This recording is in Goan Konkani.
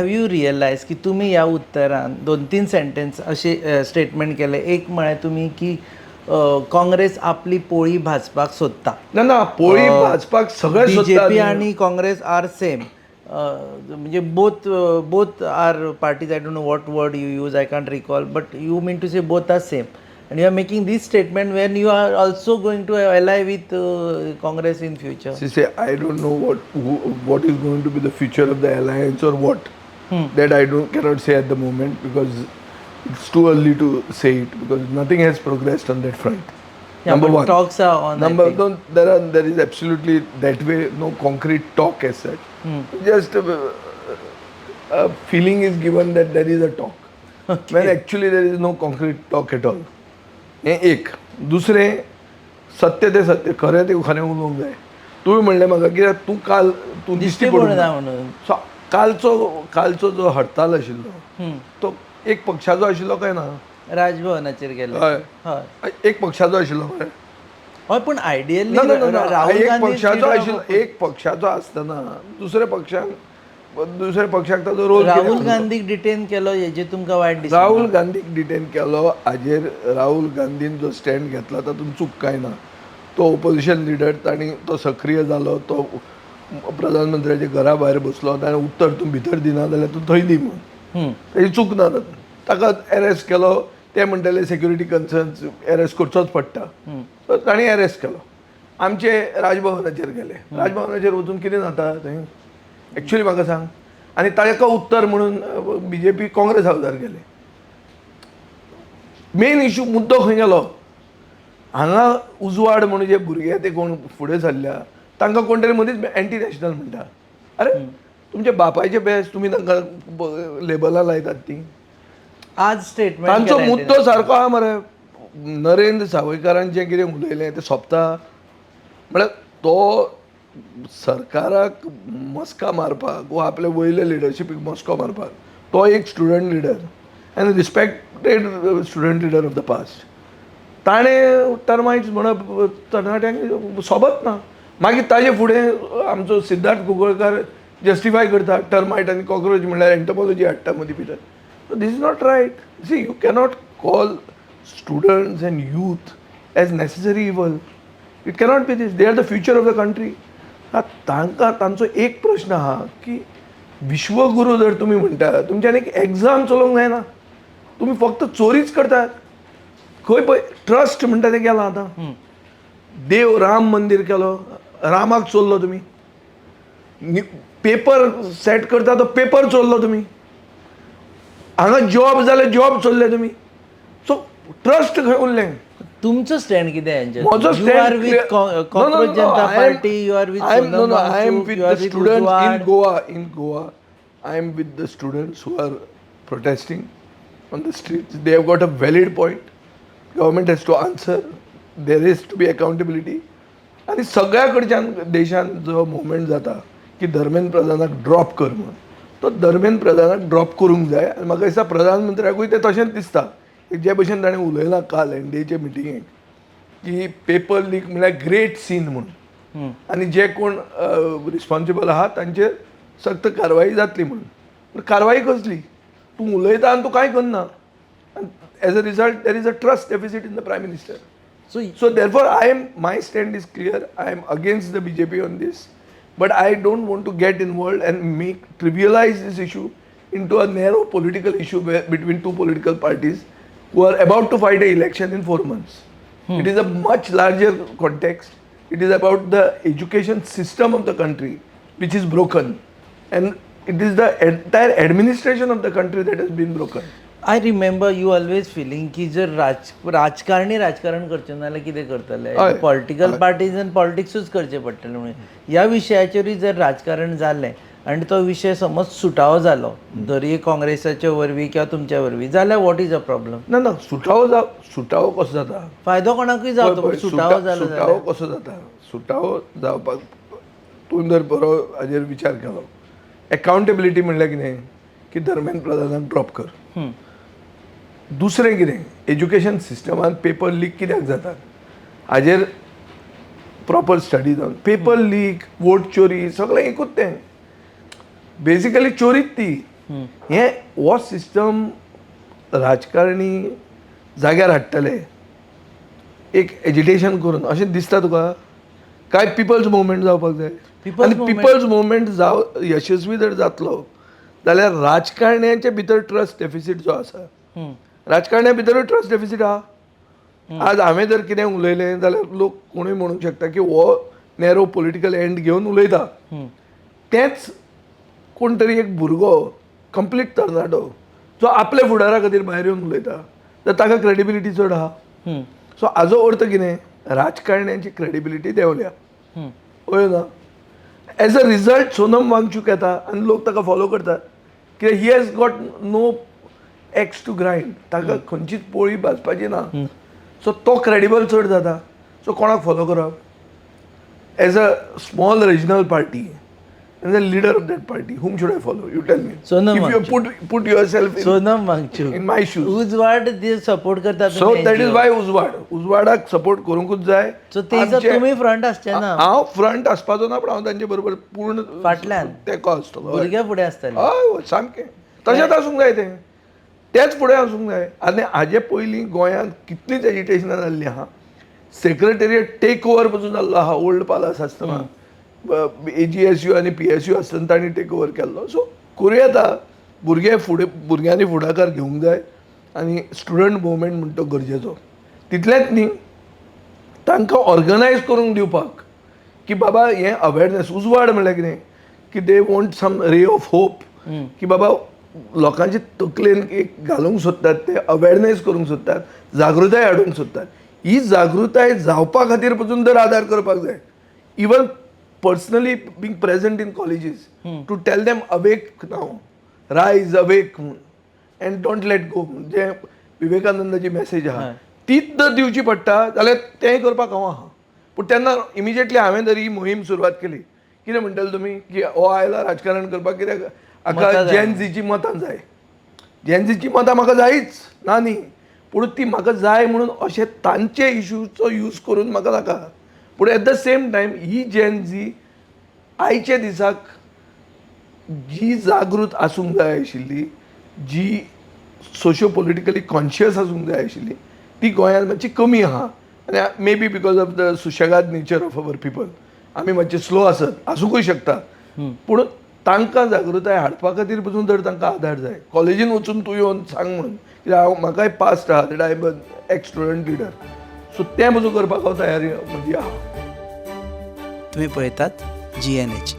Have you realise की तुमी ह्या उत्तरान दोन तीन सेंटेन्स अशे स्टेटमेंट केले? एक म्हळ्यार तुमी की काँग्रेस आपली पोळी भाजपाक सोदता. ना ना, पोळी भाजपाक सगळे सोदतात. बीजेपी आणि काँग्रेस आर सेम, म्हणजे both are parties. I don't know what word you use, I can't recall, but you mean to say both are same, and you are making this statement when you are also going to ally with Congress in future. See, say, I don't know what is going to be the future of the alliance or what. That I don't cannot say at the moment because it's too early to say it, because nothing has progressed on that front. Yeah, Number but one. Talks are on, I Number think. No, there is absolutely that way no concrete talk as such. Just a feeling is given that there is a talk, when actually there is no concrete talk at all. हें एक. दुसरें, सत्य तें सत्य, खरें तें खरें उलोवंक जाय. तुवें म्हणलें म्हाका, कित्याक तूं काल तूं दिश्टी दिश्टी पडूंक पडना ना. म्हणून. सो कालचो जो हडताल आशिल्लो तो एक पक्षाचो आशिल्लो काय ना? राजभवनाचेर गेले. हय. हय. एक पक्षाचो आशिल्लो मरे. हय, पण आयडियली ना ना ना, ना. राहुल एक गांधी पक्षाचो आशिल्लो. एक पक्षाचो आसतना दुसऱ्या पक्षाक ताचो रोल? राहुल गांधीक डिटेन केलो हेजे तुमकां वायट दिसता? राहुल गांधीक डिटेन केलो हाजेर राहुल गांधीन जो स्टँड घेतला तातूंत चूक कांय ना. तो ओपोजिशन लिडर, ताणी तो सक्रीय जालो, तो प्रधानमंत्र्याच्या घरा भायर बसलो. ताणें उत्तर तूं भितर दिना जाल्यार तूं थंय दी म्हणून. ताची चूक ना तातूंत. ताका एरेस्ट केलो, ते म्हणटाले सेक्युरिटी कन्सर्न्स, एरेस्ट करचोच पडटा. सो तांणी एरेस्ट केलो. आमचे राजभवनाचेर गेले. राजभवनाचेर वचून कितें जाता थंय एक्चुअली, म्हाका सांग. आनी ताका उत्तर म्हणून बीजेपी काँग्रेस हावजार गेले. मेन इशू, मुद्दो खंय गेलो? हांगा उजवाड म्हणून जे भुरगे ते कोण फुडें सरल्या, तांकां कोण तरी मदींच एंटी नॅशनल म्हणटा. अरे, तुमच्या बापायचे बेस तुमी तांकां लेबलां लायतात ती. आज स्टेटमेंट तांचो मुद्दो सारको आहा मरे. नरेंद्र सावयकारान जें कितें उलयलें तें सोंपता म्हळ्यार तो सरकाराक मस्का मारपाक वा आपल्या वयल्या लिडरशिपीक मस्को मारपाक. तो एक student leader and respected student leader of the past. ताणें टर्माइट्स म्हणप तरणाट्यांक सोबत ना. मागीर ताजे फुडें आमचो सिद्धार्थ कुंकळकार जस्टिफाय करता, टर्मायट आनी कॉक्रोच म्हणल्यार एंटमॉलॉजी हाडटा मदीं भितर. This is not right. C, you cannot call students and youth as necessary evil. It cannot be these. They are the future of the country. तांकां तांचो एक प्रश्न आहा की विश्वगुरू जर तुमी म्हणटा, तुमच्यान एक एग्जाम चलोवंक जायना. तुमी फक्त चोरीच करतात. खंय पळय ट्रस्ट म्हणटा तें गेलां आतां. देव राम मंदीर केलो, रामाक चोरलो तुमी. पेपर सेट करता तो पेपर चोरलो तुमी. हांगा जॉब जाल्यार जॉब चोरले तुमी. सो ट्रस्ट खंय उरलें? तुमचो स्टँड कितें हेंचेर? म्हजो You are with Cockroach Janata Party, you are with No, Sonam no, I am Wangchuk, with you are the with students in Ujwad. Goa. In Goa, I am with the students who are protesting on the streets. They have got a valid point. Government has to answer. There is to be accountability. आनी सगळ्या कडच्यान देशान जो मुवमेंट जाता की धर्मेंद्र प्रधानाक ड्रॉप कर म्हणून, तो धर्मेंद्र प्रधानाक ड्रॉप करूंक जाय. आनी म्हाका दिसता प्रधानमंत्र्याकूय तें तशेंच दिसता. जे भशेन ताणें उलयलां काल एनडीएच्या मिटिंगेक की पेपर लीक म्हणल्यार ग्रेट सीन म्हणून आनी जे कोण रिस्पॉन्सिबल आहा तांचेर सक्त कारवाई जातली म्हणून. पूण कारवाई कसली? तूं उलयता आनी तूं कांय करना. As a result, there is a trust deficit in the Prime Minister. So So therefore, I am my stand is clear. I am against the BJP on this, but I don't want to get involved and make trivialize this issue into a narrow political issue between two political parties who are about to fight a election in 4 months. It is a much larger context. It is about the education system of the country, which is broken, and it is the entire administration of the country that has been broken. I remember you always feeling की जर राजकारणी राजकारण करचें ना जाल्यार कितें करतले? हय. पॉलिटिकल पार्टीज पॉलिटिक्सूच करचें पडटलें म्हणून. ह्या विशयाचेरूय जर राजकारण जालें आनी तो विशय समज सुटावो जालो जरीय काँग्रेसाच्या वरवीं किंवा तुमच्या वरवीं जाल्यार, what is a problem? ना ना, सुटावो कसो जाता? फायदो कोणाकूय जावचो, पळय, पूण सुटावो जालो सुटावो जाल्यार कसो जाता? सुटावो जावपाक तूं जर बरो हाजेर विचार केलो, एकाउंटेबिलिटी म्हणल्यार कितें की धर्मेंद्र प्रधानाक ड्रॉप कर. दुसरें कितें, एज्युकेशन सिस्टमान पेपर लीक कित्याक जातात हाजेर प्रॉपर स्टडी जावन. पेपर लीक, वोट चोरी, सगळें एकूच तें. बेसिकली चोरीच ती. हें हो सिस्टम राजकारणी जाग्यार हाडटले एक एजिटेशन करून अशें दिसता तुका? काय पिपल्स मुवमेंट जावपाक जाय? People's आनी movement- people's movement जाव यशस्वी जर जातलो जाल्यार राजकारण्यांच्या भितर ट्रस्ट डेफिसीट जो आसा, राजकारण्या भितरूय ट्रस्ट डेफिसीट आहा. आज हांवें जर कितें उलयलें जाल्यार लोक कोणूय म्हणूंक शकता की हो नॅरो पॉलिटिकल एंड घेवन उलयता. तेंच कोण तरी एक भुरगो, कंप्लीट तरणाटो जो आपल्या फुडारा खातीर भायर येवन उलयता तर ताका क्रेडिबिलिटी चड आहा. सो हाजो अर्थ कितें? राजकारण्यांची क्रेडिबिलिटी देंवल्या, हय ना? As a result Sonam Wangchuk येता आनी लोक ताका फॉलो करतात, कित्याक he has got no axe to grind. ताका खंयचीच पोळी भाजपाची ना. सो तो क्रेडिबल चड जाता. सो कोणाक फॉलो करप? As a small regional party, as a leader of that party, whom should I follow? You tell me. Sonam If you put yourself Sonam Wangchuk. In my shoes. उजवाड सपोर्ट करता. सो that is why उजवाड, उजवाडाक सपोर्ट करूंकूच जाय. सो ते तुमी फ्रंट आसचे ना? हांव फ्रंट आसपाचो ना, पण हांव तांचे बरोबर पूर्ण फाटल्यान. तेंको आसतलो, हय. भुरगे फुडें आसतले. हय, सामकें तशेंच आसूंक जाय तें, तेच फुडें आसूंक जाय. आनी हाजे पयलीं गोंयांत कितलींच एजिटेशनां जाल्लीं आहा. सेक्रेटेरिएट टेक ओवर पसून जाल्लो आहा. ओल्ड पालास आसतना, एजीएसयू आनी पीएसयू आसतना तांणी टेक ओवर केल्लो. सो करूं येता. भुरगे फुडें, भुरग्यांनी फुडाकार घेवंक जाय आनी स्टुडंट मुवमेंट म्हणटा तो गरजेचो. तितलेंच न्ही, तांकां ऑर्गनायज करूंक दिवपाक की बाबा हें अवेरनेस, उजवाड म्हणल्यार कितें की they want some ray of hope, की बाबा लोकांचे तकलेन एक घालूंक सोदतात ते, अवेरनेस करूंक सोदतात, जागृताय हाडूंक सोदतात. ही जागृताय जावपा खातीर पसून तर आदार करपाक जाय. Even personally being present in colleges to tell them, "Awake now, rise, awake" म्हणून, अँड don't let go, जे विवेकानंदाची मेसेज आहा तीच जर दिवची पडटा जाल्यार तेंय करपाक हांव आहा. पूण तेन्ना इमिजिएटली हांवें जर ही मोहीम सुरवात केली, कितें म्हणटले तुमी? की हो आयला राजकारण करपाक, कित्याक हाका जेन झीची मतां जाय. जेन झीची मतां म्हाका जायच ना न्ही, पूण ती म्हाका जाय म्हणून अशें तांचे इशूचो यूज करून म्हाका नाका. पूण at the same time he Gen Z आयच्या दिसाक जी जागृत आसूंक जाय आशिल्ली, जी सोशियो पॉलिटिकली कॉन्शियस आसूंक जाय आशिल्ली, ती गोंयांत मातशी कमी आहा. आनी may be because of the सुशेगाद nature of our people, आमी मातशे स्लो आसत, आसूंकूय शकता. पूण तांकां जागृताय हाडपा खातीर पसून जर तांकां आदार जाय, कॉलेजीन वचून तूं येवन सांग म्हणून, कित्याक हांव म्हाकाय पास्ट आहा that I am ex student leader, so तें पसून करपाक हांव तयारी म्हजी आहा. तुम्ही पळयतात जीएनएच.